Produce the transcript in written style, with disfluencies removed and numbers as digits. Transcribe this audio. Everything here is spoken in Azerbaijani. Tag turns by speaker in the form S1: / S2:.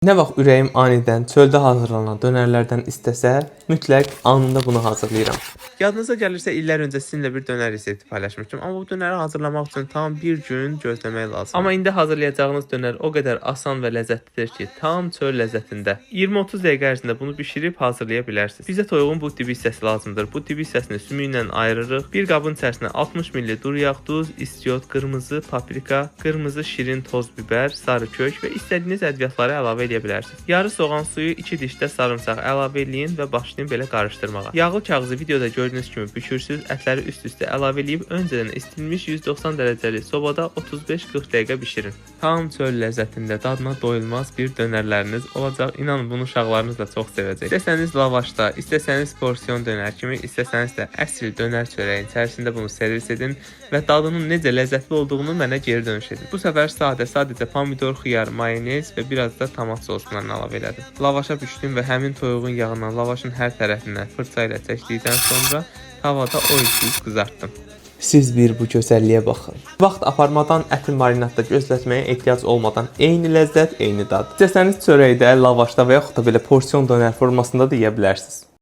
S1: Nə vaxt ürəyim anidən çöldə hazırlanan dönərlərdən istəsə, mütləq anında bunu hazırlayıram. Yadınıza gəlirsə illər öncə sizinlə bir dönər resepti paylaşmışdım, amma bu dönəri hazırlamaq üçün tam bir gün gözləmək lazımdır. Amma indi hazırlayacağınız dönər o qədər asan və ləzzətlidir ki, tam çöl ləzzətində. 20-30 dəqiqə ərzində bunu bişirib hazırlaya bilərsiniz. Bizə toyuğun bu dibi hissəsi lazımdır. Bu dibi hissəsini sümüyü ilə ayırırıq. Bir qabın içərisinə 60 ml duru yağ, duz, istiot, qırmızı paprika, qırmızı şirin toz biber, sarı kök və istədiyiniz ədviyyatları əlavə edə bilərsiniz. Yarı soğan suyu, 2 diş də sarımsaq əlavə eləyin və başlayın belə qarışdırmağa. Yağlı kağızı videoda gördüyünüz kimi bükürsüz, ətləri üst-üstə əlavə eləyib öncədən istilmiş 190 dərəcəli sobada 35-40 dəqiqə bişirin. Tam çöl ləzzətində dadına doyulmaz bir dönərləriniz olacaq. İnanın bunu uşaqlarınız da çox sevəcək. İstəsəniz lavaşda, istəsəniz porsiyon dönər kimi, istəsəniz də əsl dönər çörəyin içərisində bunu servis edin və dadının necə ləzzətli olduğunu mənə geri dönüş edin. Bu səfər sadə, sadəcə pomidor, xiyar, mayonez və biraz da tomat sosundan əlavə elədim. Lavaşa bükdüm və həmin toyuğun yağından lavaşın hər tərəfinə fırça ilə çəkdikdən sonra tavada o üz qızartdım. Siz bir bu gözəlliyə baxın. Vaxt aparmadan, ətin marinadda gözlətməyə ehtiyac olmadan eyni ləzzət, eyni dad. İstəsəniz çörəkdə, lavaşda və yaxud da belə porsiyon dönər formasında da yeyə bilərsiniz.